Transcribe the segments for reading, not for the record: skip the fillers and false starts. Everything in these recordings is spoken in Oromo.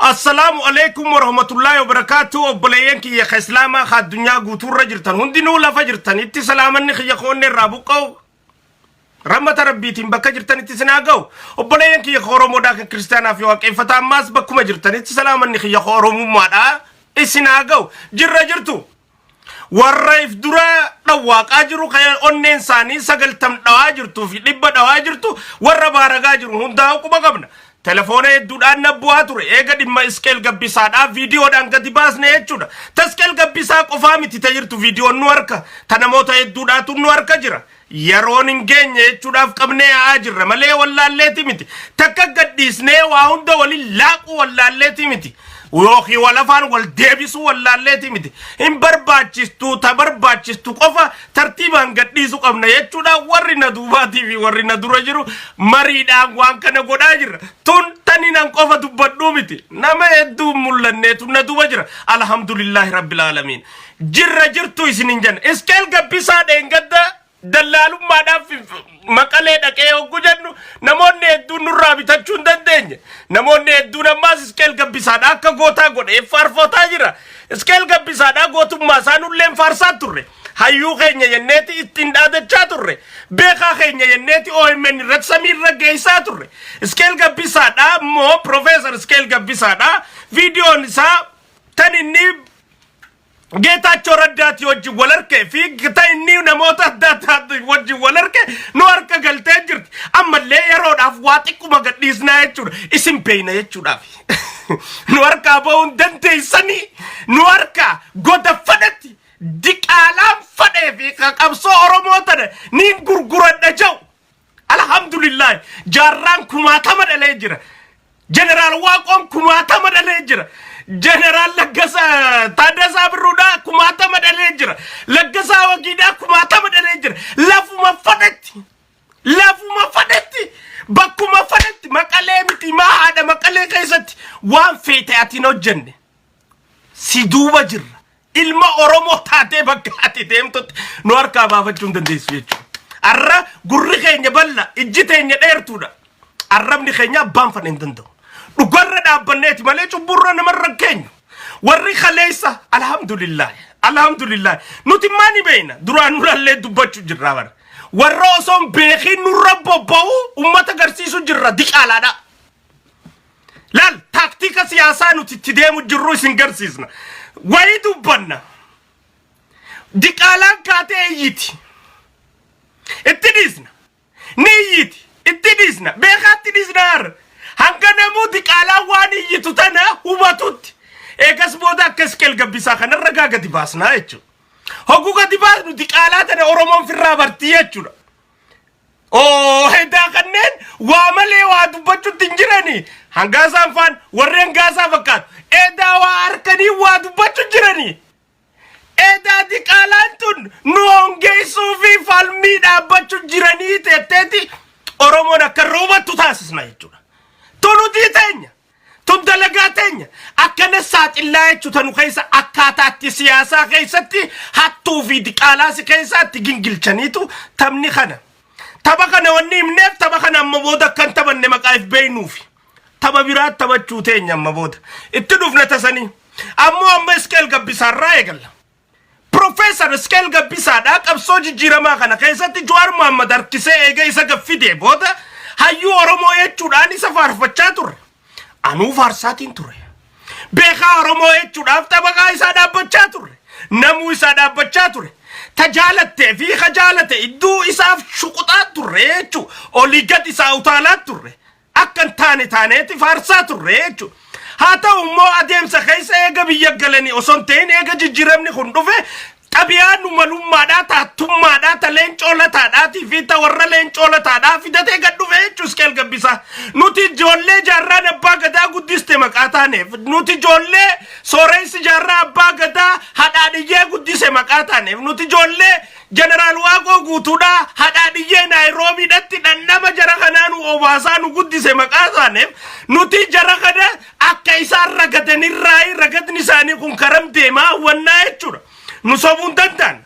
Assalaamu alaikum warahmatullaahi wabarakaatu. Obboleeyyan kiyya ka Islaamaa ka addunyaa guutuurra jirtan hundinuu, lafa jirtanitti salaamanni kiyya koonne irraa buqqa'u rahmata Rabbiitiin bakka jirtanitti isin haa ga'u. Obboleeyyan kiyya ka Oromoodhaa, kan Kiristaanaa fi Waaqeffataa ammaas bakkuma jirtanitti salaamanni kiyya ka Oromummaadhaa isin haa ga'u. Jirra jirtu. Warra if dura dhawwaaqaa jiru, kan onneen isaanii 90 dhawaa jirtuu fi 100 dhawaa jirtu, warra baaragaa jiru hundaa'u quba qabna. Telefoona hedduudhaan na bu'aa ture. Eega dhimma Isqeel Gabbisaadhaa viidiyoodhaan gadi baasne jechuudha. Tasqeel Gabbisaa qofaa miti ta jirtu, viidiyoon nu harka. Ta namoota hedduudhaatu nu harka jira. Yeroon hin geenye jechuudhaaf qabnee yaa'aa jirra malee wallaalleeti miti. Takka gadhiisnee waa hunda waliin laaquu wallaalleeti miti. Yookiin wal afaan wal deebisuu wallaalleeti miti. Hin barbaachistu, ta barbaachistu qofa tartiibaan gadhiisuu qabna jechuudha. Warri na duubaatii fi warri na dura jiru mariidhaan waan kana godhaa jirra. Tun tani nan qofa dubbadhuu miti. Nama hedduu mul'anneetu na duuba jira. Alhamdulillaahi Rabbil Aalamiin. Jirra jirtu isin hin jenna. Isqeel Gabbisaa dheengadda dallaalummaadhaaf Maqalee dhaqee hoggu jennu namoonni hedduun nurraa bitachuu hin dandeenye. Namoonni hedduun ammaas Isqeel Gabbisaadha akka gootaa godhee faarfataa jira. Isqeel Gabbisaadha gootummaa isaa nulleen faarsaa turre. Hayyuu keenya jenneeti ittiin dhaadachaa turre. Beekaa keenya jenneeti OMN irratti samiirra geessaa turre. Isqeel Gabbisaadha immoo, Profeesar Isqeel Gabbisaadha, viidiyoon isaa tan inni Geetaachoo Raddaatii wajjin wal harkee fi ta inni namoota adda addaa wajjin wal harke nu harka galtee jirti. Ammallee yeroodhaaf waa xiqquma gadhiisnaa jechuudha. Isin beeyna jechuudhaaf. Nu harkaa ba'uu hin dandeessanii, nu harkaa goda fadhatti diqaalaan fadhee fi qabsoo Oromoo tana niin gurguradha jedhu. Alhamdulillah, jaarraan kumaatama dhalee jira. Jeneraal Waaqoon kumaatama dhalee jira. Jeneraal Laggasaa Taaddasaa Birruudhaa kumaatama dhalee jira. Laggasaa Wagiidhaa kumaatama dhalee jira. Lafuma fadhetti, lafuma fadhetti, bakkuma fadhetti, Maqalee miti, maa haadha Maqalee keessatti waan feete ati hin hojjenne. Si duuba jirra. Ilma Oromoo taatee bakka ati deemtutti nu harkaa baafachuu hin dandeessu jechuudha. Arra gurri keenya bal'a, ijji teenya dheertuudha. Arrabni keenya abbaan fana hin danda'u. Dhugarra dhaabbanneeti malee cubburra namarra hin keenyu. Warri kaleessa, alhamdulillah, alhamdulillah, nuti maa ni beekna, duraan nurrallee dubbachuu jirra bara. Warra osoo hin beekiin nurra bobba'u ummata garsiisu jirra diqaalaadha. Laal, taaktika siyaasaa nuti itti deemu jirru isin garsiisna. Wayii dubbanna. Diqaalaan kaatee iyyiti. Itti dhiisna. Ni iyyiti. Itti dhiisna. Beekaatti dhiisna har'a. Hanga namuu diqaalaan waan iyyitu tana hubatutti. Eegas booda akka Isqeel Gabbisaa kanarra gaa gadi baasnaa jechuudha. Hogguu gadi baasnu diqaalaa tana Oromoon firraa bartii jechuudha. Oo, hedaa kanneen waa malee waa dubbachuutti hin jirani. Hangaasaan faan warri hangaasaa fakkaatu. Edaa waa harkanii waa dubbachuu jirani. Edaa diqaalaan tun nu hongeessuu fi falmii dhaabbachuu jiranii teetteeti Oromoon akka irra hubattu taasisna jechuudha. Tun hojii teenya. Tun dalagaa teenya. Akkana saaxillaa jechuudha tanu keessa akkaataatti siyaasaa keessatti hattuu fi diqaalaasi keessaatti gingilchaniitu taphni kana. Tapha kana wanni himneef tapha kana amma booda akka hin taphanne maqaa if beeynuufi. Tapha biraa taphachuu teenya amma booda. Itti dhufna tasanii. Ammoo amma Isqeel Gabbisaarraa eegalla. Profeesar Isqeel Gabbisaadhaa qabsoo jijjiiramaa kana keessatti Jawaar Mohammad harkisee eega isa gaffidee booda hayyuu Oromoo jechuudhaan isa faarfachaa turre. Anuu faarsaatiin ture. Beekaa Oromoo jechuudhaaf xabaqaa isaa dhaabbachaa turre. Namuu isaa dhaabbachaa ture. Ta jaalattee fi ka jaalate iddoo isaaf shuquxaa turre jechuu, olii gad isaa utaalaa turre. Akka hin taane taaneeti faarsaa turre jechuudha. Haa ta'u immoo adeemsa keessa eega biyya galanii osoo hin ta'in eega jijjiiramni kun dhufe xabiyaa nu malummaadhaa, taattummaadhaa, ta leencoo lataadhaatii fi ta warra leencoo lataadhaa fidatee gad dhufe jechuun Isqeel Gabbisaa. Nuti ijoollee jaarraan abbaa gadaa guddiste maqaa taaneef, nuti ijoollee sooressi jaarraa abbaa gadaa hadhaadhiyyee guddise maqaa taaneef, nuti ijoollee Jeneraal Waaqoo Guutuudhaa hadhaadhiyyee Naayiroobiidhatti dhandhama jara kanaa nu obaasaa nu guddise maqaa taaneef, nuti jara kana akka isaan ragadanirraa ragadni isaanii kun karam deemaa hawwannaa jechuudha. Nu sobuu hin danda'an.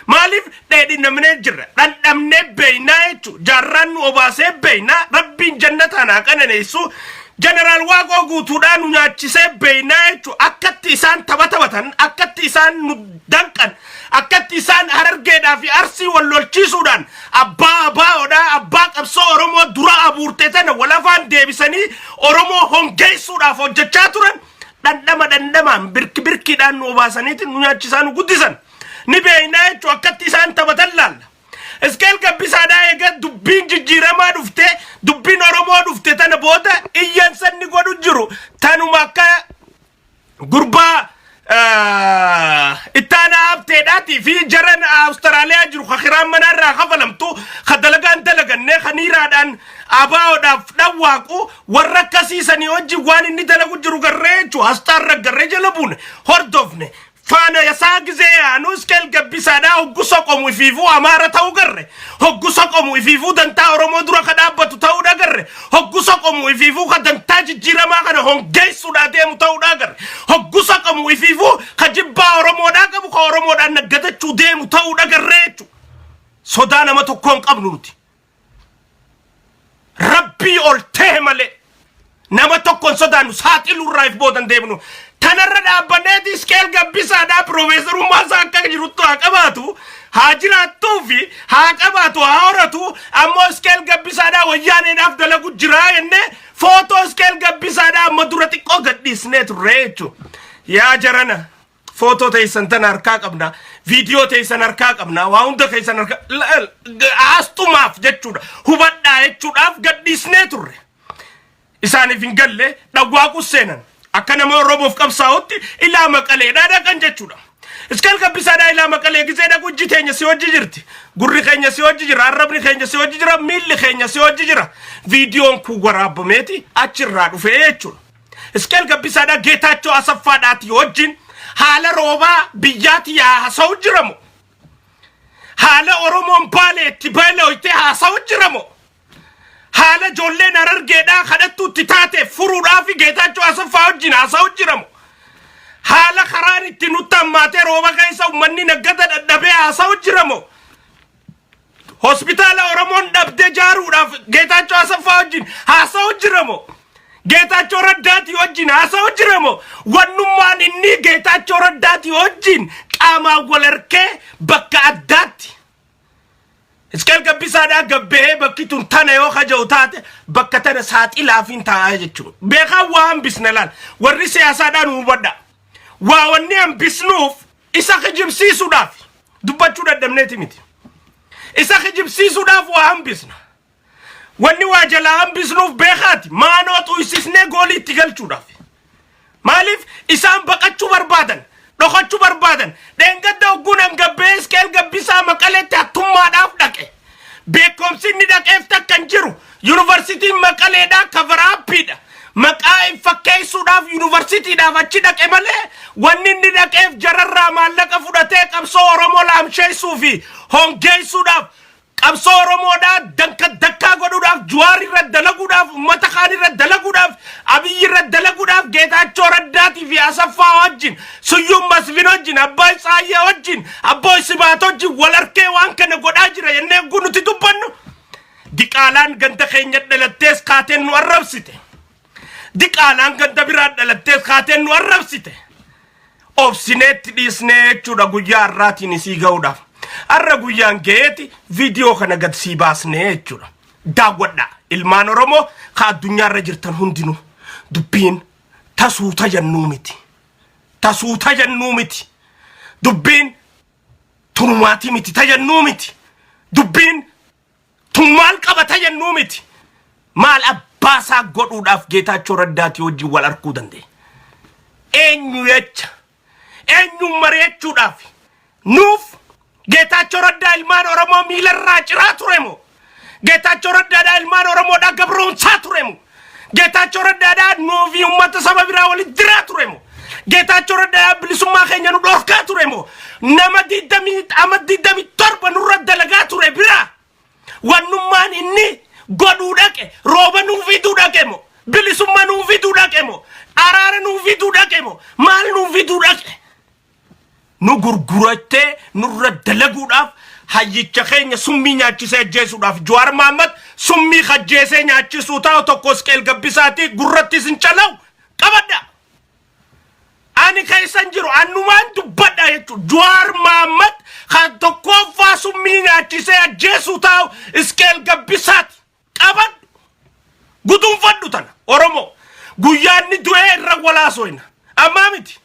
Maaliif dheedhinamnee jirra? Dhandhamnee beeynaa jechuudha. Jaarraan nu obaasee beeynaa. Rabbiin jannataan haa qananeessu. Jeneraal Waaqoo Guutuudhaa nu nyaachisee beeynaa jechuudha. Akkatti isaan tapha taphatan, akkatti isaan nu danqan, akkatti isaan Harargeedhaa fi Arsii wal lolchiisuudhaan abbaa abaa'oodhaa, abbaa qabsoo Oromoo dura abuurte tana wal afaan deebisanii Oromoo hongeessuudhaaf hojjechaa turan dhandhama dhandhamaan birki birkiidhaan nu obaasaniiti nu nyaachisaa nu guddisan. Ni beeynaa jechuudha, akkatti isaan taphatan laalla. Iskeel Gabbisaadhaa eega dubbiin jijjiiramaa dhufte, dubbiin Oromoo dhufte tana booda iyyansa inni godhu jiru tanuma akka gurbaa ittaanaa Habteedhaatii fi jaran Awustiraaliyaa jiru ka kiraan manaarraa kafalamtu, ka dalagaan dalagannee, ka niiraadhaan abaa'oodhaaf dhawwaaqu, warra akkasiisanii wajjin waan inni dalagu jiru garree jechuudha. Asxaarra garree jala buune hordofne. Faana isaa gizee yaanu Iskeel Gabbisaadhaa hoggu soqomu ifiifuu Amaara ta'uu garre. Hoggu soqomu ifiifuu dantaa Oromoo dura ka dhaabbatu ta'uu garre. Hoggu soqomu ifiifuu ka dantaa jijjiiramaa kana hongeessuudhaa deemu ta'uu garre. Hoggu soqomu ifiifuu ka jibbaa Oromoodhaa qabu, ka Oromoodhaan naggadachuu deemu ta'uu garre jechuudha. Sodaa nama tokko hin qabnu nuti. Rabbii ol ta'e malee nama tokko hin sodaannu, saaxiluu irraa if boodan deemnu. Tanarra dhaabbanneeti Iskeel Gabbisaadhaa piroofeesarummaa isaa akka jiruttu haa qabaatu, haa jiraattuu fi haa qabaatu, haa horatu, ammoo Iskeel Gabbisaadhaa Wayyaaneedhaaf dalagu jiraa jennee footoo Iskeel Gabbisaadhaa amma dura xiqqoo gadhiisnee turre jechuudha. Yaa jarana, footoo teessan tana harkaa qabna, viidiyoo teessan harkaa qabna, waa hunda keessan harkaa aastumaaf jechuudha, hubadhaa jechuudhaaf gadhiisnee turre. Isaaniif hin galle, dhawwaaqus seenan. Akka nama Oromoof qabsaa'utti ilaa Maqaleedhaa dhaqan jechuudha. Iskeel Gabbisaadhaa ilaa Maqalee gizee dhaqu ijji teenya si hojii jirti. Gurri keenya si hojii jira, arrabni keenya si hojii jira, miilli keenya si hojii jira. Viidiyoon kun waraabameeti achirraa dhufee jechuudha. Iskeel Gabbisaadhaa Geetaachoo Asaffaadhaati wajjin haala roobaa biyyaati yaa haasa'u jiramu. Haala Oromoon Baalee itti beelooytee haasa'u jiramu. Haala ijoolleen Harargeedhaa kadhattuu itti taate furuudhaaf Geetaachoo Asaffaa wajjin haasa'u jiramu. Haala karaan itti nutti hammaatee rooba keessa uummanni naggata dadhabee haasa'u jiramu. Hospitaala Oromoon dhabdee jaaruudhaaf Geetaachoo Asaffaa wajjin haasa'u jiramu. Geetaachoo Raddaatii wajjin haasa'u jiramu. Wannummaan inni Geetaachoo Raddaatii wajjin qaamaan wal harkee bakka addaatti. Iskeel Gabbisaadhaa gabbahee bakki tun tana yoo kaja'u taate bakka tana saaxilaaf hin taa'aa jechuudha. Beekaan waa hambisna laal. Warri siyaasaadhaan hubadha. Waa wanni hambisnuuf isa kijibsiisuudhaaf, dubbachuu dadhabneeti miti. Isa kijibsiisuudhaaf waa hambisna. Wanni waa jalaa hambisnuuf beekaati maanoo xuysisnee goolii itti galchuudhaaf. Maaliif isaan baqachuu barbaadan, dhokachuu barbaadan? Dheengadda hogguun hangabbee Iskeel Gabbisaa Maqaleetti hattummaadhaaf dhaqe. Beekumsi inni dhaqeef takka hin jiru. Yuunivarsiitiin Maqaleedhaa cover upiidha. Maqaa hin fakkeessuudhaaf yuunivarsiitiidhaaf achi dhaqe malee wanni inni dhaqeef jararraa maallaqa fudhatee qabsoo Oromoo laamsheessuu fi hongeessuudhaaf, qabsoo Oromoodhaa danka dakkaa godhuudhaaf, Juwaar irra dalaguudhaaf, uummata kaan irra dalaguudhaaf, Abiyyi irra dalaguudhaaf, Geetaachoo Raddaatii fi Asaffaa wajjin, Suyyuun Masfin wajjin, Abbaay Tsaayyee wajjin, Abbooy Sibaat wajjin wal harkee waan kana godhaa jira jennee eeguu nuti dubbannu. Diqaalaan ganda keenya dhalattees kaateen nu arrabsite. Diqaalaan ganda biraa dhalattees kaateen nu arrabsite. Obsineetti dhiisnee jechuudha guyyaa har'aatiin isii ga'uudhaaf. Har'a guyyaan ga'eeti viidiyoo kana gad sii baasnee jechuudha. Daawwadhaa, ilmaan Oromoo ka addunyaarra jirtan hundinuu, dubbiin tasuuta jennuu miti. Tasuuta jennuu miti. Dubbiin tunumaatii miti tajennuu miti. Dubbiin tun maal qaba tajennuu miti. Maal abbaasaa godhuudhaaf Geetaachoo Raddaatii wajjin wal arguu danda'e? Eenyu jecha eenyuun mari'achuudhaaf nuuf Geetaachoo Raddaa ilmaan Oromoo miilarraa ciraa ture moo? Geetaachoo Raddaadhaa ilmaan Oromoodhaa gabroonsaa ture moo? Geetaachoo Raddaadhaa nuufi uummata saba biraa walitti diraa ture moo? Geetaachoo Raddaadhaa bilisummaa keenya nu dhorkaa ture moo? Nama digdamii ama 27 nurra dalagaa ture biraa wannummaan inni godhuu dhaqe rooba nuu fiduu dhaqe moo? Bilisummaa nuu fiduu dhaqe moo? Araara nuu fiduu dhaqe moo? Maal nuu fiduu dhaqe? Nu gurgurattee nurra dalaguudhaaf. Hayyicha keenya summii nyaachisee ajjeesuudhaaf Jawaar Mahaammad summii ajjeesee nyaachisuu taa'u tokko Isqeel Gabbisaati gurratti isin calawu qabadha. Ani keessan jiru annumaan dubbadha jechuudha. Jawaar Mahaammad kan tokkoffaa summii nyaachisee ajjeesuu taa'u Isqeel Gabbisaati. Qabadhu. Guduunfadhu tana Oromoo. Guyyaa inni du'ee irra walaasoyna. Ammaa miti.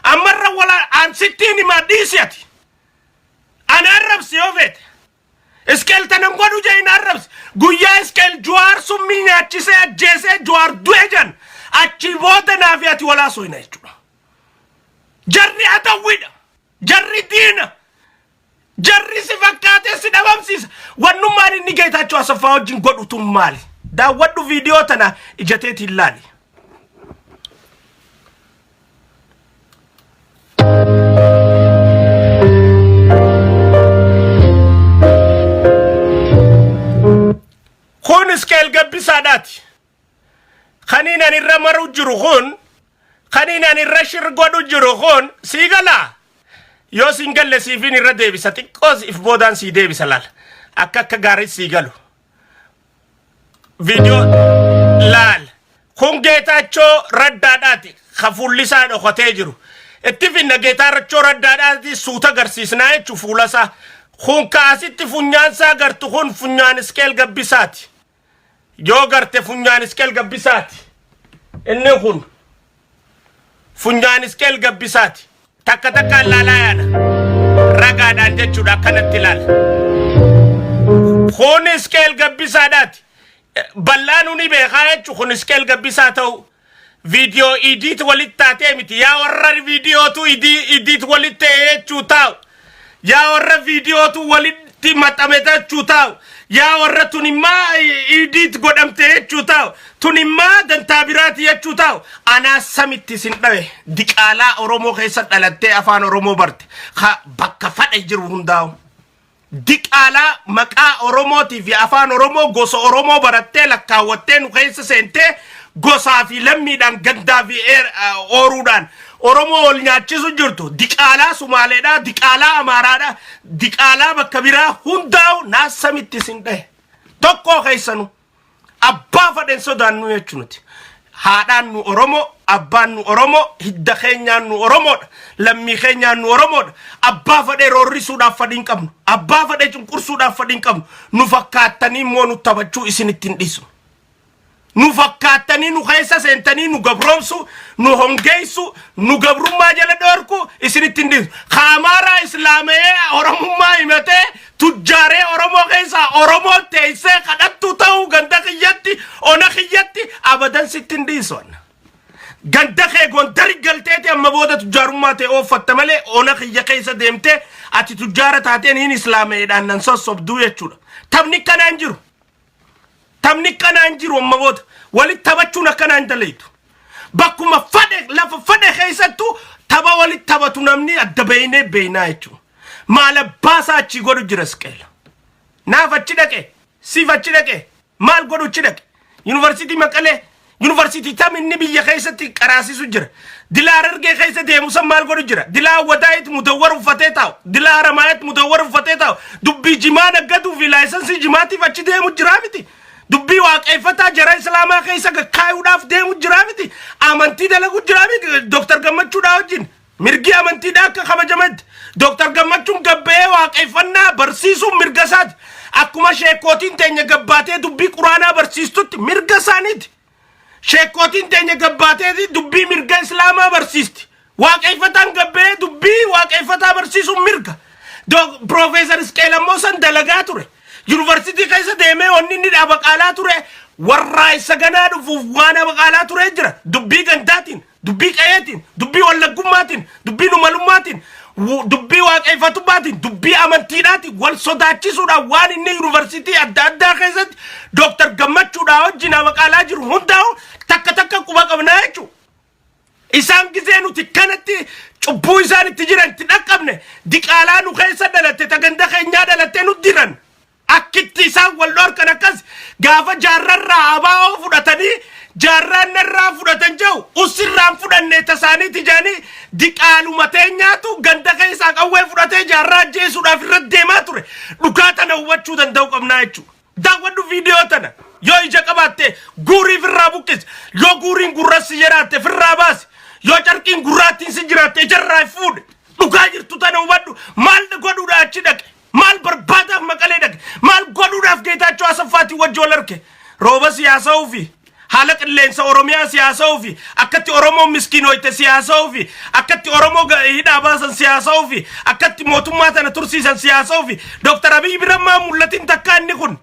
Amma irra walaa an sittiin himaa dhiisi ati. Ana arrabsi yoo feete. Isqeel tanan godhu jee hin arrabsi. Guyyaa Isqeel Jawaar summii nyaachisee ajjeesee Jawaar du'e jan achii booda naafi ati walaasoyna jechuudha. Jarri adawwiidha. Jarri diina. Jarri si fakkaatee si dhabamsiisa. Wannummaan inni Geetaachoo Asaffaa wajjin godhu tun maali? Daawwadhu viidiyoo tana ija teetiin laali. Kun Isqeel Gabbisaadhaati. Kaniin ani irra maru jiru kun, kaniin ani irra shir godhu jiru kun sii galaa? Yoo siin galle siifiin irra deebisa xiqqoos if boodaan sii deebisa laal. Akka akka gaarii sii galu. Viidiyoo laal. Kun Geetaachoo Raddaadhaati. Ka fuulli isaa dhokatee jiru. Itti finna Geetaachoo Raddaadhaati suuta agarsiisnaa jechuun fuula isaa. Kun ka asitti funyaan isaa gartu kun funyaan Isqeel Gabbisaati. Yoo garte funyaan Isqeel Gabbisaati. Inni kun funyaan Isqeel Gabbisaati. Takka takkaan laalaa yaana. Ragaadhaan jechuudha akkanatti ilaala. Kun Isqeel Gabbisaadhaati. Bal'aanuu ni beekaa jechuun kun Isqeel Gabbisaa ta'u. Viidiyoo idiit walitti taatee miti. Yaa warra viidiyootu idiit walitti ta'e jechuu taa'u. Yaa warra viidiyootu walitti maxxame jechuu taa'u. Yaa warra tun immaa idiit godhamte jechuu taa'u. Tun immaa dantaa biraati jechuu taa'u. Anaa samitti isin dhabe. Diqaalaa Oromoo keessa dhalattee afaan Oromoo barte. Ka bakka fadhe jiru hundaa'u. Diqaalaa maqaa Oromootii fi afaan Oromoo gosa Oromoo barattee lakkaawwattee nu keessa seentee gosaa fi lammiidhaan gandaa fi ooruudhaan Oromoo wal nyaachisu jirtu diqaalaa Sumaaleedhaa, diqaalaa Amaaraadhaa, diqaalaa bakka biraa hundaa'u naasamitti isin dhahe. Tokkoo keessanuu. Abbaa fadhen sodaannu jechuu nuti. Haadhaan nu Oromoo, abbaan nu Oromoo, hidda keenyaan nu Oromoodha. Lammii keenyaan nu Oromoodha. Abbaa fadhee roorrisuudhaaf fadhii hin qabnu. Abbaa fadhee cunqursuudhaaf fadhii hin qabnu. Nu fakkaattanii immoo nu taphachuu isinitti hin dhiisnu. Nu fakkaattanii nu keessa seentanii nu gabroomsu, nu hongeessu, nu gabrummaa jala dhoorku isinitti hin dhiisnu. Ka Amaaraa Islaama'ee Oromummaa himatee Tujjaaree Oromoo keessaa Oromoo teessee kadhattuu ta'uu ganda kiyyatti ona kiyyatti abadan sitti hin dhiisu. Ganda kee Gondari galteeti amma booda tujjaarummaa ta'e ooffatta malee ona kiyya keessa deemtee ati tujjaara taateen hin islaameedhaan nan sossobduu jechuudha. Taphni akkanaa hin jiru. Taphni akkanaa hin jiru amma booda. Walitti taphachuun akkanaa hin daleetu. Bakkuma fadhe lafa fadhe keessattuu tapha walitti taphatu namni adda beeynee beeynaa jechuudha. Maal abbaa isaa achii godhu jira Isqeel. Naaf achi dhaqe, siif achi dhaqe, maal godhu achi dhaqe. Yuunivarsiitii Maqalee, yuunivarsiitii tam inni biyya keessatti qaraasisu jira. Dilaa Harargee keessa deemu san maal godhu jira. Dilaa Awwadaayit mudawwar uffatee taa'u. Dilaa Haramaayit mudawwar uffatee taa'u. Dubbii jimaa naggaduu fi laayisansii jimaatiif achi deemu jira miti. Dubbii waaqeeffataa jara Islaamaa keessa kaayuudhaaf deemu jira miti. Amantii dalagu jira miti. Dooktar Gammachuudhaa wajjin. Mirgi amantiidhaa akka kabajametti Dooktar Gammachuun gabba'ee waaqeffannaa barsiisuun mirga isaati. Akkuma sheekkootiin teenya gabbaatee dubbii quraanaa barsiistutti mirga isaaniiti. Sheekkootiin teenya gabbaatee dubbii mirga islaamaa barsiisti. Waaqeffataan gabba'ee dubbii waaqeffataa barsiisuun mirga. Piroofeesar Isqeel ammoo san dalagaa ture. Yuunivarsiitii keessa deemee wanni inni abaqaalaa ture warraa isa ganaa dhufuuf waan abaqaalaa ture jira. Dubbii gandaatiin, dubbii qe'eetiin, dubbii wallaggummaatiin, dubbii numalummaatiin, dubbii waaqeffatummaatiin, dubbii amantiidhaatiin wal sodaachisuudhaan waan inni yuunivarsiitii adda addaa keessatti Dooktar Gammachuudhaa wajjin abaqaalaa jiru hundaa'u takka takka quba qabnaa jechuudha. Isaan gizee nuti kanatti cubbuu isaan itti jiran itti dhaqqabne diqaalaa nu keessa dhalatte ta ganda keenyaa dhalatte nu diran. Akkitti isaan wal dhorkan akkas gaafa jaarrarraa abaa'oo fudhatanii jaarraan narraa fudhatan jedhu. danda'u. Usirraan fudhanne tasaaniiti jaanii diqaaluma teenyaatu ganda keessaa qawwee fudhatee jaarraa ajjeesuudhaaf irratti deemaa ture. Dhugaa tana hubachuu danda'u qabnaa jechuudha. Daawwadhu viidiyoo tana. Yoo ija qabaatte guurii firraa buqqisi. Yoo guuriin gurras si jiraatte firraa baasi. Yoo carqiin gurraattiin si jiraatte ijarraa fuudhe. Dhugaa jirtu tana hubadhu. Maal godhuudha achi dhaqe? Maal barbaadaaf Maqalee dhaqe? Maal godhuudhaaf Geetaachoo Asaffaatiin wajji wal arge? Rooba siyaasa'uu fi haala qilleensa Oromiyaa siyaasa'uu fi akkatti Oromoon miskiinoyte siyaasa'uu fi akkatti Oromoo hidhaa baasan siyaasa'uu fi akkatti mootummaa tana tursiisan siyaasa'uu fi Dooktar Abiy bira maa mul'atin takkaa inni kun?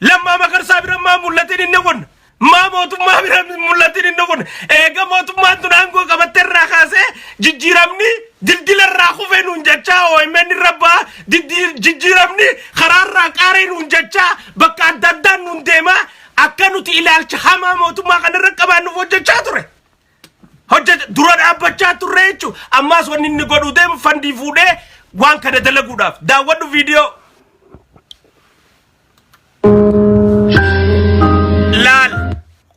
Lammaa Magarsaa bira maa mul'atin inni kun? Maa mootummaa bira mul'atin inni kun? Eega mootummaan tun aangoo qabatte irraa kaasee jijjiiramni dildila irraa kufe nuun jechaa OMN irra ba'a, jijjiiramni karaa irraa qaaree nuun jechaa bakka adda addaan nuun deemaa akka nuti ilaalcha hamaa mootummaa kanarra qabaannuuf hojjechaa ture. Hojjeta dura dhaabbachaa turre jechuudha. Ammaas wanni inni godhuu deemu fandii fuudhee waan kana dalaguudhaaf. Daawwadhu viidiyoo. Laal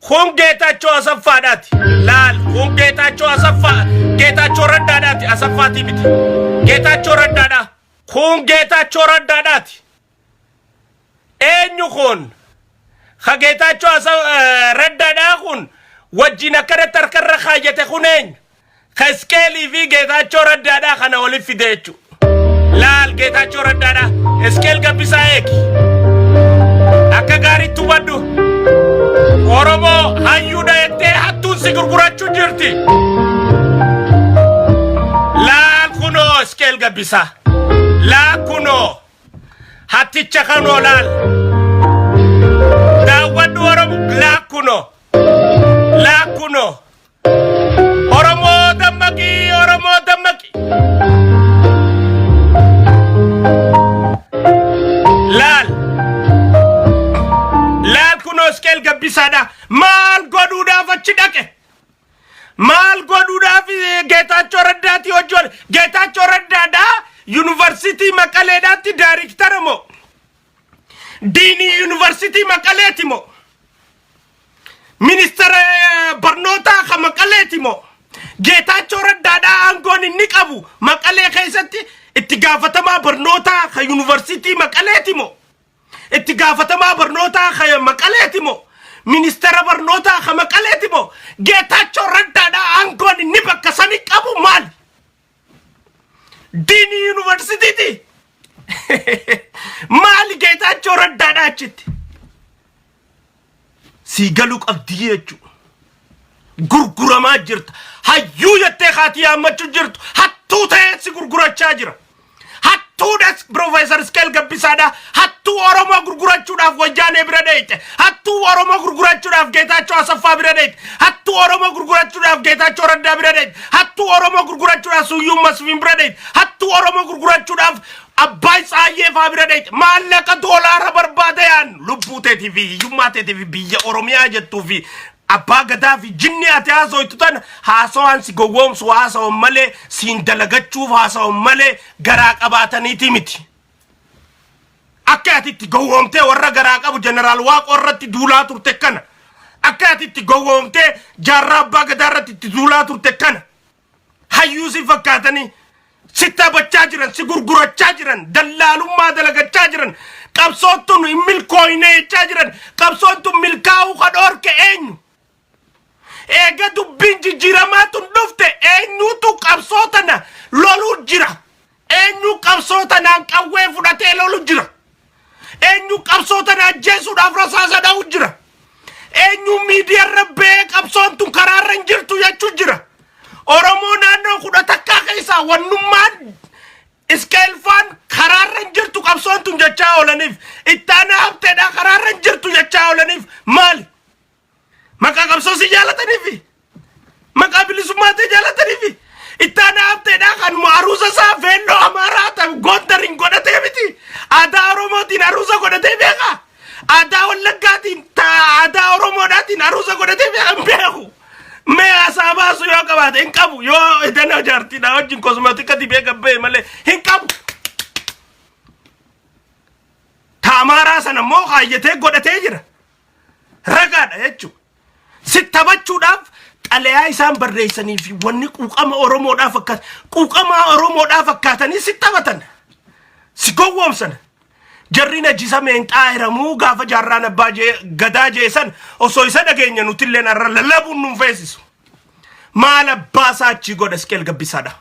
kun Geetaachoo Asaffaadhaati. Laal kun Geetaachoo Asaffaa, Geetaachoo Raddaadhaati, Asaffaatii miti. Geetaachoo Raddaadha. Kun Geetaachoo Raddaadhaati. Eenyu kun? Ka Geetaachoo Raddaadhaa kun wajjin akkanatti harkarra kaayyate kun eenyu? Ka Isqeelii fi Geetaachoo Raddaadhaa kana walitti fide jechuudha. Laal Geetaachoo Raddaadhaa. Isqeel Gabbisaa eegi. Akka gaariitti hubadhu. Oromoo hayyuudha jettee hattuun si gurgurachuu jirti. Laal kunoo Isqeel Gabbisaa. Laal kunoo. Hatticha kanoo laal. Daawwadhu Oromoo. Laal kunoo. Laal kunoo. Oromoo dammaqi! Oromoo dammaqi! Laal! Laal kunoo Isqeel Gabbisaadha. Maal godhuudhaaf achi dhaqe? Maal godhuudhaaf Geetaachoo Raddaatii hojii Geetaachoo Raddaadha Yuunivarsiitii Maqaleedhaatti daariktara moo? Diinii Yuunivarsiitii Maqaleeti moo? Ministeera barnootaa kan Maqaleeti moo? Geetaachoo Raddaadhaa aangoon inni qabu Maqalee keessatti itti gaafatamaa barnootaa kan Yuunivarsiitii Maqaleeti moo? Itti gaafatamaa barnootaa kan Maqaleeti moo? Ministeera barnootaa kan Maqaleeti moo? Geetaachoo Raddaadhaa aangoon inni bakka sani qabu maali? Diinii Yuunivarsiitiiti? Maali Geetaachoo Raddaadhaa achitti? Sii galuu qabdii jechuudha. Gurguramaa jirta. Hayyuu jettee kaatii yaammachuu jirtu. Hattuu ta'ee si gurgurachaa jira. Hattuudhas Piroofeesar Isqeel Gabbisaadha. Hattuu Oromoo gurgurachuudhaaf Wayyaanee bira dheeyte. Hattuu Oromoo gurgurachuudhaaf Geetaachoo Asaffaa bira dheeyte. Hattuu Oromoo gurgurachuudhaaf Geetaachoo Raddaa bira dheeyte. Hattuu Oromoo gurgurachuudhaaf Suyyuum Masfiin bira dheeyte. Hattuu Oromoo gurgurachuudhaaf Abbaay Tsaayyee faa bira dheeyte. Maallaqa doolaara barbaada yaan lubbuu teetii fi hiyyummaa teetii fi biyya Oromiyaa jettuu fi abbaa gadaa fi jinni ati haasoytu tana haasawaan si gowwoomsu haasawan malee siin dalagachuuf haasawan malee garaa qabaataniitii miti. Akka ati itti gowwoomtee warra garaa qabu jeneraal Waaqoo irratti duulaa turte kana. Akka ati itti gowwoomtee jaarraa abbaa gadaa irratti itti duulaa turte kana. Hayyuu si fakkaatanii si taphachaa jiran, si gurgurachaa jiran, dallaalummaa dalagachaa jiran, qabsoon tun hin milkooyne jechaa jiran, qabsoon tun milkaa'uu ka dhoorke eenyu? Eega dubbiin jijjiiramaa tun dhufte eenyutu qabsoo tana loluu jira? Eenyu qabsoo tanaan qawwee fudhatee lolu jira? Eenyu qabsoo tana ajjeesuudhaaf rasaasa dha'u jira? Eenyu miidiyaarra ba'ee qabsoon tun karaarra hin jirtu jechuu jira? Oromoo naannoo 11 keessaa wannummaan Isqeelfaan karaarra hin jirtu qabsoon tun jechaa oolaniif, Ittaanaa Habteedhaa karaarra hin jirtu jechaa oolaniif maali? Maqaa qabsoo si jaalataniifi? Maqaa bilisummaa ta'e jaalataniifi? Ittaanaa Habteedhaa kanuma aruusa isaa feelloo Amaaraa ta'e Gondariin godhatee miti. Aadaa Oromootiin aruusa godhatee beekaa? Aadaa Wallaggaatiin aadaa Oromoodhaatiin aruusa godhatee beekaa? Hin beeku. Mee asaa baasu yoo qabaate hin qabu, yoo edana jaartiidha wajjin kosmeetika dibee gabbee malee hin qabu. Ta Amaaraa sana immoo kaayyatee godhatee jira. Ragaadha jechuudha. Si taphachuudhaaf Xalayaa isaan barreessanii fi wanni quuqama Oromoodhaa fakkaatan, quuqama Oromoodhaa fakkaatanii si taphatan, si gowwoomsan. Jarri najisa meenxaa hiramuu gaafa jaarraan abbaa gadaa jeesan osoo isa dhageenya nutilleen har'a lallabuun nun feesisu. Maal abbaa isaa achii godha Isqeel Gabbisaadha?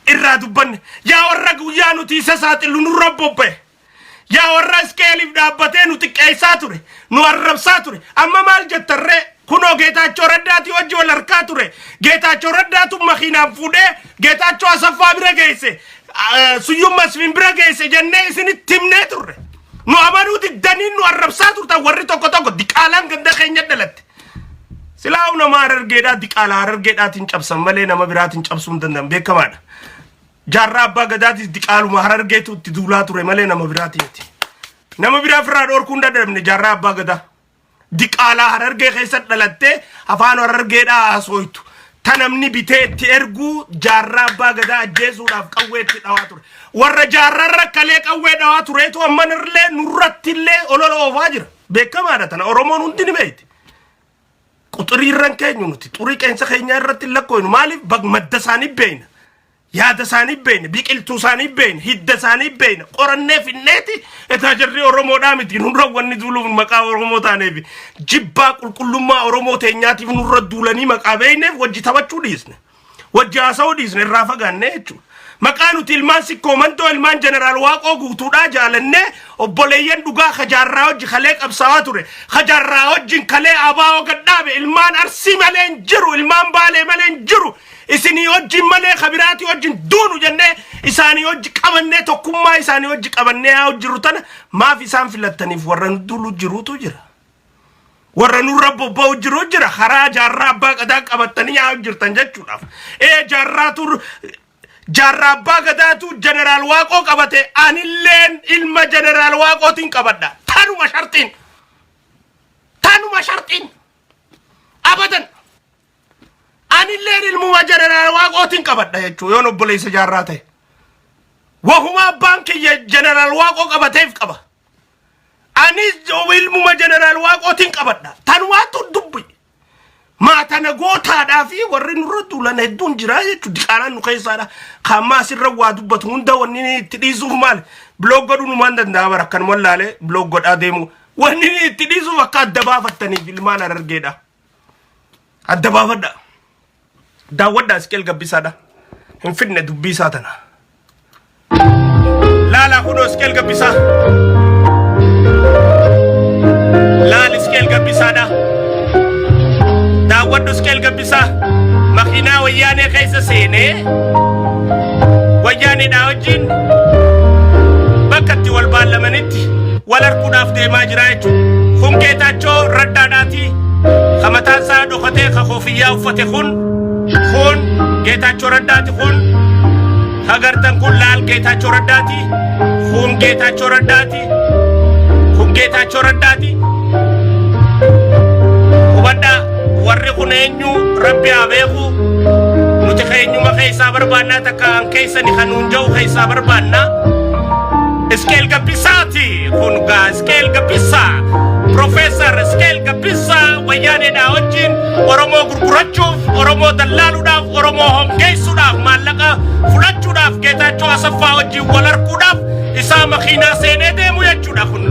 Irraa dubbanne. Yaa warra guyyaa nuti isa saaxillu nurra bobba'e. Yaa warra Isqeeliif dhaabbatee nu xiqqeessaa ture, nu arrabsaa ture. Amma maal jettarree? Kunoo Geetaachoo Raddaatii wajji wal harkaa ture. Geetaachoo Raddaatu makiinaan fuudhee Geetaachoo Asaffaa bira geesse. Suyyum Masfiin bira geesse jennee isinitti himnee turre. Nu amanuu diddanii nu arrabsaa turtan warri tokko tokko diqaalaan ganda keenya dhalatte. Silaa nama Harargeedhaa diqaalaa Harargeedhaatiin cabsan malee nama biraatiin cabsuu hin danda'an beekamaadha. Jaarraa abbaa gadaatis diqaaluma Harargeetu itti duulaa ture malee nama biraatiin miti. Nama biraa ofirraa dhorkuu hin dadhabne jaarraa abbaa gadaa. Diqaalaa Harargee keessa dhalattee afaan Harargeedhaa haasooytu. Ta namni bitee itti erguu jaarraa abbaa gadaa ajjeesuudhaaf qawwee itti dhawaa ture. Warra jaarrarra kalee qawwee dhawaa tureetu ammanillee nurrattillee olola oofaa jira. Beekamaadha tana Oromoon hundi ni beekti. Quxirii irra hin keenyu nuti xurii qeensa keenyaa irratti hin lakkooynu. Maaliif? Madda isaanii beekna, yaada isaanii beekna, biqiltuu isaanii beekna, hidda isaanii beekna. Qorannee finneeti etaa jarri Oromoodhaa miti. Nurra wanni duuluuf maqaa Oromoo taaneef, jibbaa qulqullummaa Oromoo teenyaatiif nurra duulanii maqaa beekneef wajji taphachuu dhiisne, wajji haasa'uu dhiisne, irraa fagaanne jechuudha. Maqaa nuti ilmaan Sikkoo Mandoo, ilmaan Jeneraal Waaqoo Guutuudhaa jaalannee, obboleeyyan dhugaa kajaarraa hojji kalee qabsaa'aa ture. Kajaarraa wajjin kalee abaa'oo gadhaabe ilmaan Arsii malee hin jiru, ilmaan Baalee malee hin jiru. Isinii wajjin malee kabiraatii wajjin duunu jennee isaanii wajji qabannee, tokkummaa isaanii wajji qabannee haa jirru. Tana maaf isaan filattaniif warra nu duulu jiruutu jira. Warra nurra bobba'u jiru jira. Karaa jaarraa abbaa gadaa qabattanii yaa jirtan jechuudhaaf. Ee, jaarraatu, jaarraa abbaa gadaatu Jeneraal Waaqoo qabate, anilleen ilma Jeneraal Waaqootiin qabadha. Tanuma sharxiin, tanuma sharxiin abadan anilleen ilmuma Jeneraal Waaqootiin qabadha jechuu yoon obboleessa jaarraa ta'e. Wahuma abbaan kiyya Jeneraal Waaqoo qabateef qaba. Anis ilmuma Jeneraal Waaqootiin qabadha. Tanumaatu dubbi. Maatana gootaadhaa fi warri nurra duulan hedduun jira jechuudha. Diqaalaan nu keessaadha. Kaammaa asirra waa dubbatu hunda wanni inni itti dhiisuuf maali? Block godhuu numaan danda'a bara, akkanuma laalee block godhaa deemu. Wanni inni itti dhiisuuf akka adda baafattaniif ilmaan Harargeedha. Adda baafadha. Daawwadhaa Isqeel Gabbisaadha. Hin fidne dubbii isaa tana. Laalaa kunoo Isqeel Gabbisaa. Laal Isqeel Gabbisaadha. Daawwadhu Isqeel Gabbisaa. Makiinaa wayyaanee keessa seenee wayyaaneedhaa wajjin bakka itti wal baallamanitti wal arguudhaaf deemaa jira jechuudha. Kun Geetaachoo Raddaadhaati. Ka mataan isaa dhokatee ka koofiyyaa uffate kun Geetaachoo Raddaati. Kun hagartan kun laal Geetaachoo Raddaati. Kun Geetaachoo Raddaati. Kun Geetaachoo Raddaati. Hubadhaa, warri kun eenyu Rabbi haa beeku. Nuti keenyuma keessaa barbaannaa, takka an keessani kan nuun ja'u keessaa barbaannaa. Isqeel Gabbisaati kun gaa, Isqeel Gabbisaa. Profeesar Isqeel Gabbisaa wayyaaneedhaa wajjin Oromoo gurgurachuuf, Oromoo dallaaluudhaaf, Oromoo hongeessuudhaaf, maallaqa fudhachuudhaaf Geetaachoo Asaffaa wajjin wal arguudhaaf isaa makiinaa seenee deemu jechuudha kun.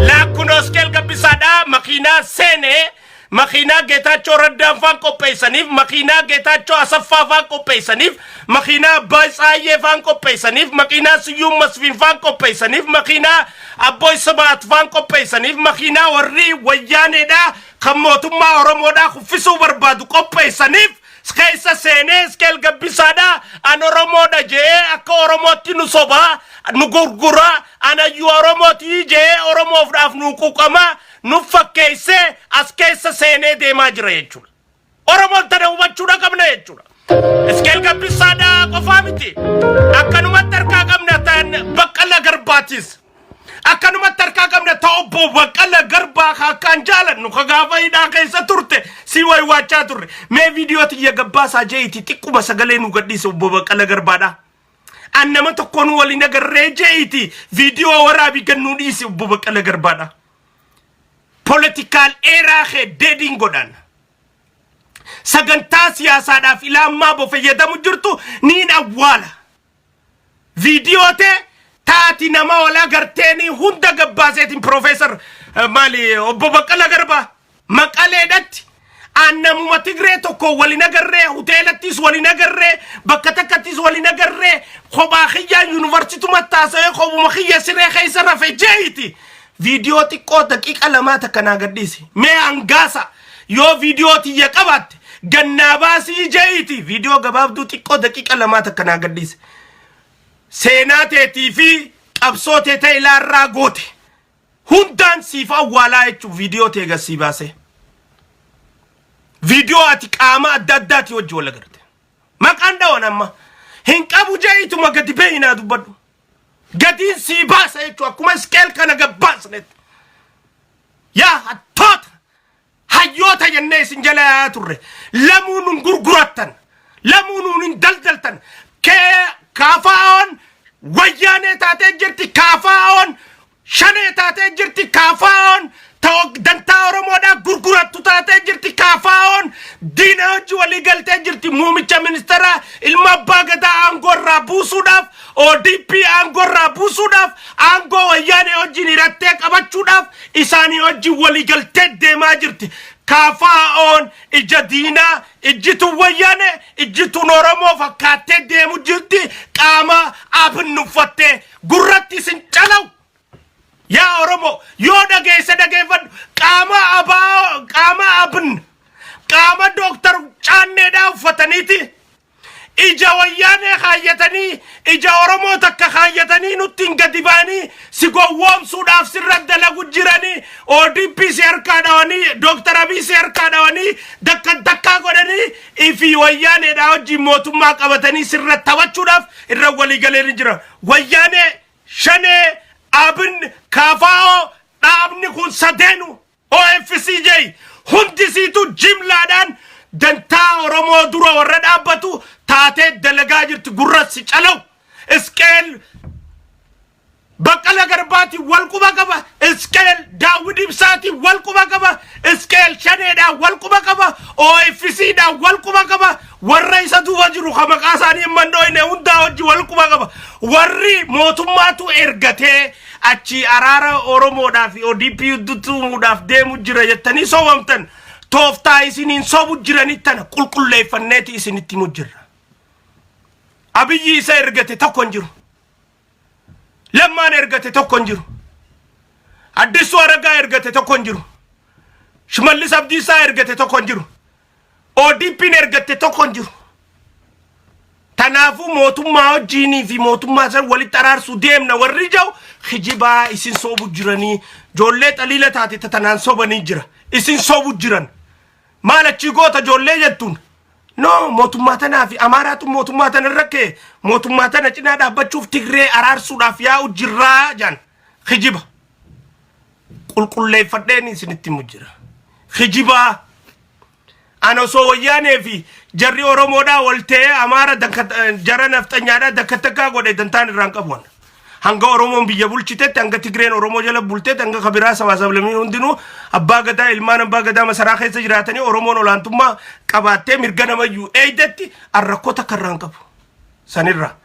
Laakkunoo Isqeel Gabbisaadhaa makiinaa seenee, makiinaa Geetaachoo Raddaan faan qopheessaniif, makiinaa Geetaachoo Asaffaa faan qopheessaniif, makiinaa Abbaay Tsaayyee faan qopheessaniif, makiinaa Siyyuum Masfiin faan qopheessaniif, makiinaa Abbooy Sibaat faan qopheessaniif, makiinaa warri wayyaaneedhaa kan mootummaa Oromoodhaa kuffisuu barbaadu qopheessaniif keessa seenee Isqeel Gabbisaadhaa an Oromoodha je'ee akka Oromootti nu sobaa, nu gurguraa, anayyuu Oromootii je'ee Oromoofdhaaf nu quuqamaa nu fakkeessee as keessa seenee deemaa jira jechuudha. Oromoon tana hubachuudha qabna jechuudha. Isqeel Gabbisaadhaa qofaa miti. Akkanumatti harkaa qabna ta'an Baqqala Garbaatis. Akkanumatti harkaa qabna ta obbo Baqqala Garbaa ka akkaan jaalannu, ka gaafa hidhaa keessa turte si waywaachaa turre. Mee viidiyoo tiyya gabbaasaa je'iti xiqquma sagalee nu gadhiise obbo Baqqala Garbaadhaa. An nama tokkoon waliin agarree je'iti viidiyoo waraabii gannuu dhiise obbo Baqqala Garbaadhaa. Political era kee deadiin godhan. Sagantaa siyaasaadhaaf ilaammaa bo fayyadamu jirtu niin awwaala. Viidiyoo tee taati nama wal agarteenii hunda gabbaaseetiin Piroofeesar maali obbo Baqqala Garbaa Maqaleedhatti aan namuma Tigree tokko walin agarree, hoteelattis walin agarree, bakka takkattis walin agarree, kophaa kiyyaa yuunivarsiituma taasa'ee kophuma kiyya siree keessa rafe jeeyiti. Viidiyoo xiqqoo daqiiqa lamaa takka naa gadhiisi. Mee hangaasa yoo viidiyoo tiyya qabaatte gannaa baasii jeeyiti. Viidiyoo gabaabduu xiqqoo daqiiqa lamaa takka naa gadhiisi. Seenaa teetii fi qabsoo tee ta'e ilaarraa goote. Hundaan siif awwaalaa jechuun viidiyoo tee gad sii baasee. Viidiyoo ati qaama adda addaati wajji wal agarte. Maqaan dhawan amma. Hin qabu jeeyituma gadi beeyinaa dubbadhu. Gadiin sii baasa jechuun akkuma iskeel kana gad baasnetti. Yaa hattoota, hayyoota jennee isin jala yaa'aa turre. Lamuu nun gurgurattan, lamuu nuun hin daldaltan. Kee kaafaa'oon Wayyaanee taatee jirti, kaafaa'oon Shanee taatee jirti, kaafaa'oon dantaa Oromoodhaa gurgurattu taatee jirti, kaafaa'oon diina hojii walii galtee jirti. Muumicha ministeeraa ilma abbaa gadaa aangoo irraa buusuudhaaf, ODP aangoo irraa buusuudhaaf, aangoo Wayyaanee wajjin hirattee qabachuudhaaf isaanii wajjin walii galtee deemaa jirti. Kaafaa'oon ija diinaa, ijjituun Wayyaanee, ijjituun Oromoo fakkaattee deemu jirti. Qaama abin uffattee gurratti isin calaw. Yaa Oromoo, yoo dhageesse dhageeffadhu. Qaama abaa, qaama abin, qaama Dooktar Caanneedhaa uffataniiti ija Wayyaanee kaayyatanii, ija Oromoo takka kaayyatanii nutti hin gadi ba'anii si gowwoomsuudhaaf sirra dalagu jiranii. ODP si harkaa dhawanii, Dooktar Abiy si harkaa dhawanii, dakka dakkaa godhanii ifi Wayyaaneedhaa wajjin mootummaa qabatanii sirra taphachuudhaaf irra walii galee jira. Wayyaanee, Shanee, Abin, KFO, dhaabni kun sadeenu OFCJ hundisiitu jimlaadhaan dantaa Oromoo dura warra dhaabbatu taatee dalagaa jirti. Gurra si calaw. Isqeel Baqqala Garbaatiin wal quba qaba. Isqeel Daawwid Ibsaatiin wal quba qaba. Isqeel Shaneedhaan wal quba qaba. OFCdhaan wal quba qaba. Warra isa duuba jiru ka maqaa isaanii hin mandhooyne hundaa wajji wal quba qaba. Warri mootummaatu ergatee achi araara Oromoodhaa fi ODP gidduutti uumuudhaaf deemu jira jettanii sobamtan, tooftaa isiniin sobu jiranii tana qulqulleeffanneeti isinitti himu jirra. Abiyyi isa ergate tokko hin jiru. Lammaan ergate tokko hin jiru. Addisuu Aragaa ergate tokko hin jiru. Shimallis Abdiisaa ergate tokko hin jiru. ODP'n ergatte tokko hin jiru. Tanaafuu mootummaa wajjiinii fi mootummaa san walitti araarsuu deemna warri jiru kijibaa isin soobu jiranii, ijoollee xaliila taate tanaan sobanii jira. Isin soobu jiran. Maal achii goota ijoollee jettuun? No, mootummaa tanaa fi Amaaraatu mootummaa tana irra ka'e, mootummaa tana cinaa dhaabbachuuf Tigree araarsuudhaaf yaa'u jirraa jaan kijiba. Qulqulleeffadheen isinitti himu jira. Kijibaa. Ana osoo Wayyaanee fi jarri Oromoodhaa wal ta'ee Amaara jara nafxanyaadhaa dakka takkaa godhe dantaan irraan qabu ana. Hanga Oromoon biyya bulchitetti, hanga Tigreen Oromoo jala bultetti, hanga kabiraa sabaa sablamii hundinuu abbaa gadaa, ilmaan abbaa gadaa masaraa keessa jiraatanii, Oromoon olaantummaa qabaattee mirga namayyuu eeydetti, an rakkoo takka irraan qabu. Sanirraa.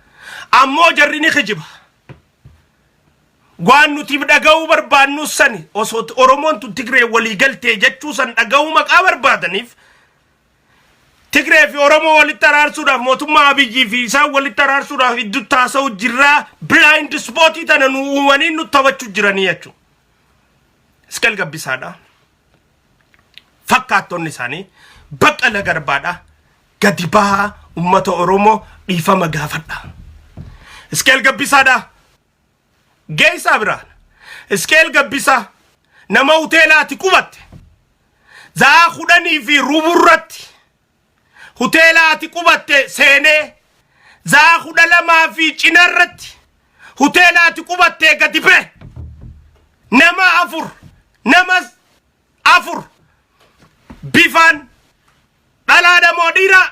Ammoo jarri ni kijiba. Waan nuti dhaga'uu barbaannu sani, osoo Oromoon tun Tigree walii galtee jechuu san dhaga'uu maqaa barbaadaniif, Tigree fi Oromoo walitti araarsuudhaaf, mootummaa Abiyyii fi isaan walitti araarsuudhaaf iddoo taasa'u jirraa, blind spotii tana nu uumanii nu taphachuu jiranii jechuudha. Isqeel Gabbisaadha. Fakkaattonni isaanii Baqqala Garbaadha. Gadi bahaa uummata Oromoo dhiifama gaafadha. Isqeel Gabbisaadha. Geessaa biraan. Isqeel Gabbisaa nama hoteelaati qubatte. Za'aa 10:15rratti hoteela ati qubatte seenee, za'aa 12 fi cinarratti hoteela ati qubattee gadi ba'e. Nama afur, nama afur, bifaan dhalaadha moo dhiiraa,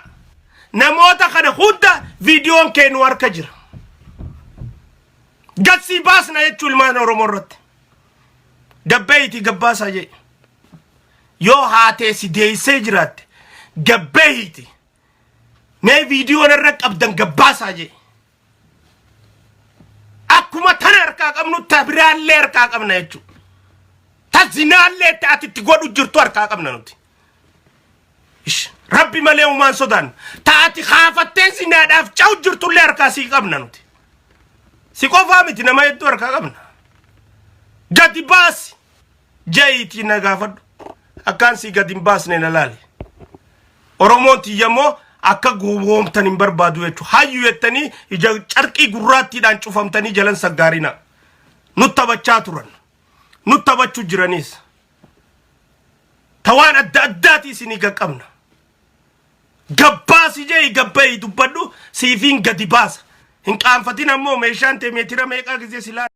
namoota kana hunda viidiyoon kee nu harka jira. Gatsii baasna jechuu ilmaan Oromoo irratti. Gabbeeyitii gabbaasaa jee. Yoo haatee si deessee jiraatte, Gabbeehiiti. Mee viidiyoon irra qabdan gabbaasaa jee. Akkuma tana harkaa qabnu ta biraallee harkaa qabna jechuudha. Ta zinaallee itti ati itti godhu jirtu harkaa qabna nuti. Ish, Rabbi malee uumaan sodaan. Ta ati kaafattee zinaadhaaf ca'u jirtullee harkaa sii qabna nuti. Si qofaa miti nama hedduu harkaa qabna. Gadi baasi. Ja'iitii na gaafadhu. Akkaan sii gadi hin baasne na laali. Oromoon tiyya immoo akka gowwoomtan hin barbaadu jechuudha. Hayyu jettanii ija carqii gurraattiidhaan cufamtanii jalan saggaarina. Nut taphachaa turan. Nut taphachuu jiraniis. Ta waan adda addaatii isinii qaqqabna. Gabbaasi jee gabba'i dubbadhu siifiin gadi baasa. Hin qaanfatin ammoo meeshaan tee meetira meeqaa gisee silaa.